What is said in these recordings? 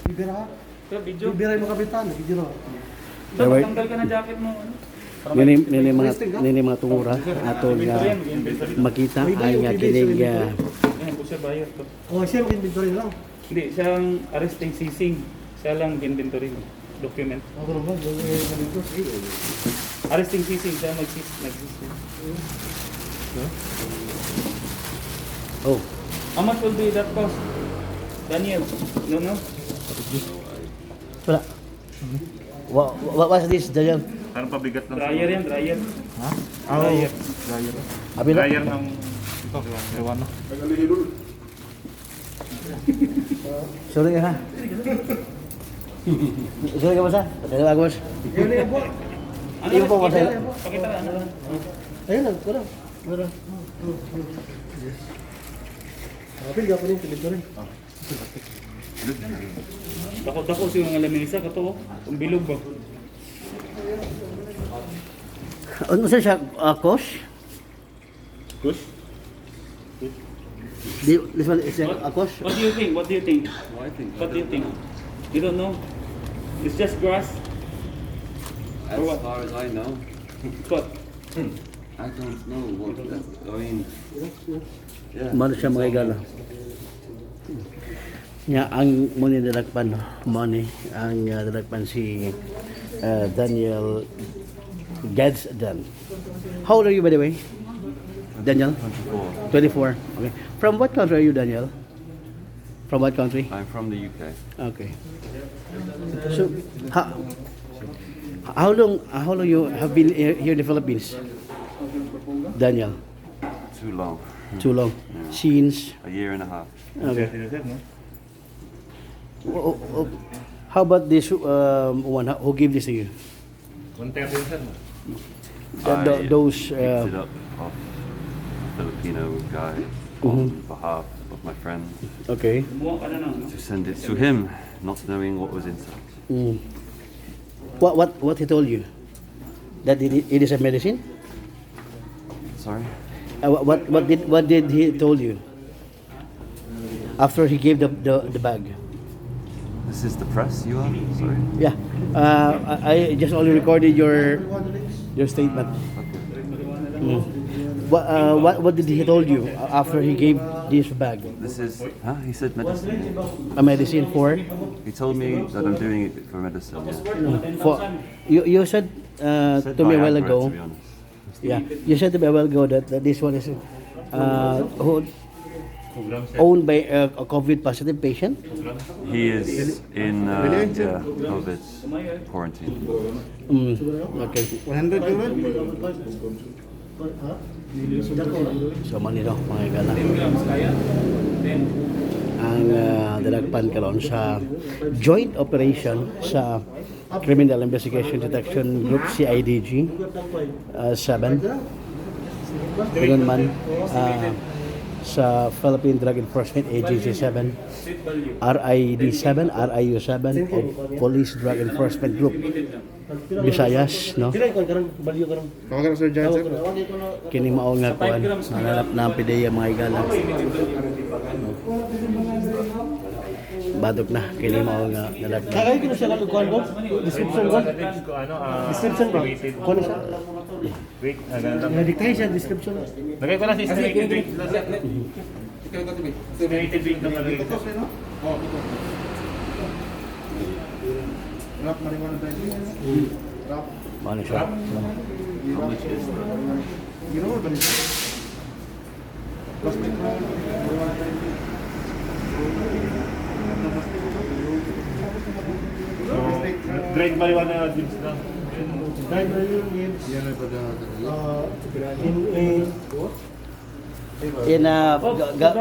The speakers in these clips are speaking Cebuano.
Bibira ka. Sir, video. Bibira yung kapitan. Video na. Sir, matanggal ka ng jacket mo. Ano? Nini mga tungura ato nga makita ay nga kining Yan po siya, buyer to. Oh, siya mag-inventory na lang. Hindi, siya ang arresting seizing. Siya lang inventory. Document. Ako naman, gawin ko. Arresting seizing, siya mag-seize. Mag-seize. Oh. How much will be that cost? Daniel, no, no? Wala. What was this, Daniel? Parang pabigat lang. Dryer yan, dryer. Ha? Dryer. Dryer. Abila. Dryer ng ito, marijuana. Sorry ka ha. Sorry ka, boss ha. Pasensya ka, boss. Yun na yung buwan. Ano Iyo po, pakita, kasi- pakita, ano lang. Ayun lang, wala. Wala. Yes. Apil, gapon yung inventory. Dako-dako siya mga lamesa, kato. Oh. Ang bilog ba? Ano sa siya, Kosh? Kush? This one is a Kosh? What do you think? What do you think? What do you think? You don't know? It's just grass? As Or what? far as I know, What? I don't know what that. I mean, yeah. Mano siya, mga igala. Nya ang muni dalagpan, no? Money ang dalagpan si Daniel Gadsden. How old are you, by the way? Daniel? 24. 24. Okay. From what country are you, Daniel? From what country? I'm from the UK. Okay. So, how long you have been here in the Philippines? Daniel, Too long. too long. Since A year and a half. Okay. Sir, no? Oh. How about this one who gave this to you? 130 sir, no? I Those picked it up off a Filipino guy on behalf of my friend Okay. Kumuha ka na lang, no? to send it to him, not knowing what was inside. What he told you? That it is a medicine? Sorry? What did he told you? After he gave the bag. This is the press you are? Sorry. Yeah. I just only recorded your statement. Okay. What did he told you after he gave this bag? This is. Huh? He said medicine. A medicine for He told me that I'm doing it for medicine. Yeah. For you said Said to me a while Viagra, ago. to be honest. Yeah, you said to me a while ago that this one is who, owned by a COVID positive patient. He is in yeah, COVID quarantine. Okay. 100 yun? So man nito, mga igala, 10 grams kaya? 10. ang dalagpan karon sa joint operation sa Criminal Investigation Detection Group, CIDG 7, ganun man sa Philippine Drug Enforcement Agency 7, Street value. RID 7, RIU 7 o Police Drug Enforcement Group Visayas, no? Sila yung karang value karang. Tawagan sir John, sir. Kini mao nga kuan manalap na ang PDEA, mga igala. Badog na kini mao nga nalap na. Kaya kino siya kung kuan ko? Description ko? Ko ano, Description ba? estimated Kuan siya. weight. Ah, ganun lang. Nadiktahin siya description. Lagay ko lang sa estimated weight. Estimated weight lang lagay ko. Rap marijuana driving. Rap. Mao na siya. How much is that? You know what it is? Plastic roll, marijuana driving. So, dried marijuana leaves lang. Dried value leaves. In a In a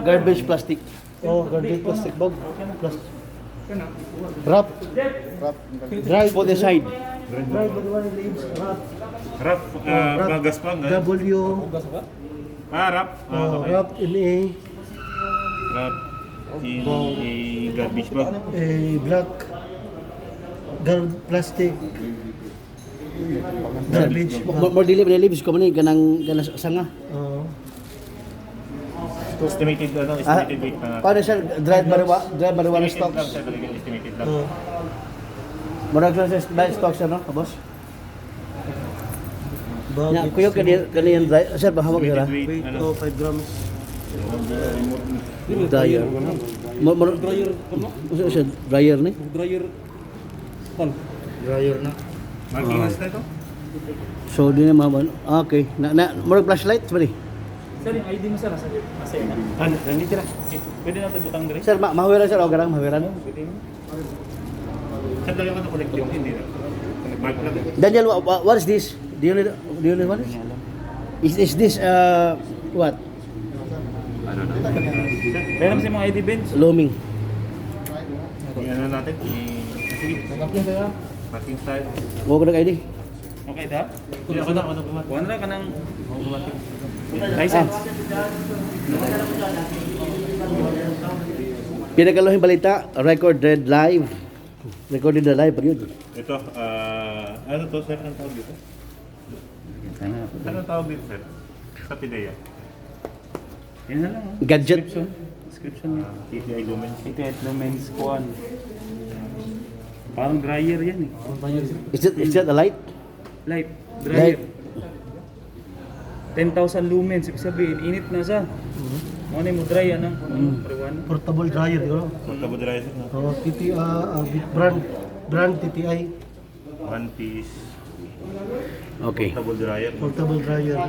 garbage plastic. Oh, garbage plastic bag. Plus wrap. Dried Put aside. Dried marijuana leaves wrap. Wrap, magaspang. Ah. W Ah, wrap. Ah, okay. Wrap in a Wrap in a garbage bag. A black plastic garbage bag. More dili leaves ko man ni ganang ganang sanga. Estimated, ano, Ah, estimated weight na. paano, sir, dried marijuana Estimated lang, stocks? sir, talaga, estimated lang. Oh, Murag lang sa dried stocks, ano, boss? Bag. Nya, kuya kani kani dry, sir, bahawag sir. Estimated weight, Weight, ano, oh, 5 grams. Dryer. Dryer kuno? Usa siya dryer ni. Dryer. Pan. Dryer na. Markingas na ito? So di na maman. Okay. Na, na murag flashlight ba ni? Sir, yung ID mo, sir, nasa na. Ano, nandito na. Pwede natin butang dire. Sir, mahawiran, sir, o garang mahawiran. Pwede mo. Sir, dali ko na connect yung hindi na. Mark lang. Daniel, what is this? Do you know what is? Is this what? I don't know. Meron sa mga ID bench. Looming. Yung ano natin, sige. Marking style. Mo ko nag-ID. Okay da? Hindi, ako na, ako na gumawa. Kuha na lang ka ng license. Pinakalohing balita, recorded live. Recorded na live pag yun. Ito, ano to, sir? Anong tawag dito? Anong tawag dito, sir? Sa PIDEA. Yan na lang. Oh. Gadget. Description. Description niya. TTI Lumens. Ito at lumens kuan. Parang dryer yan eh. Is that a light? Light. Dryer. 10,000 lumens. Ibig sabihin, init na siya. Mo na mo dry ano? Marijuana. Portable dryer, di ba? Portable dryer, sir, no? Oh, TTI, brand, brand TTI, One piece. Okay. Portable dryer. Portable dryer.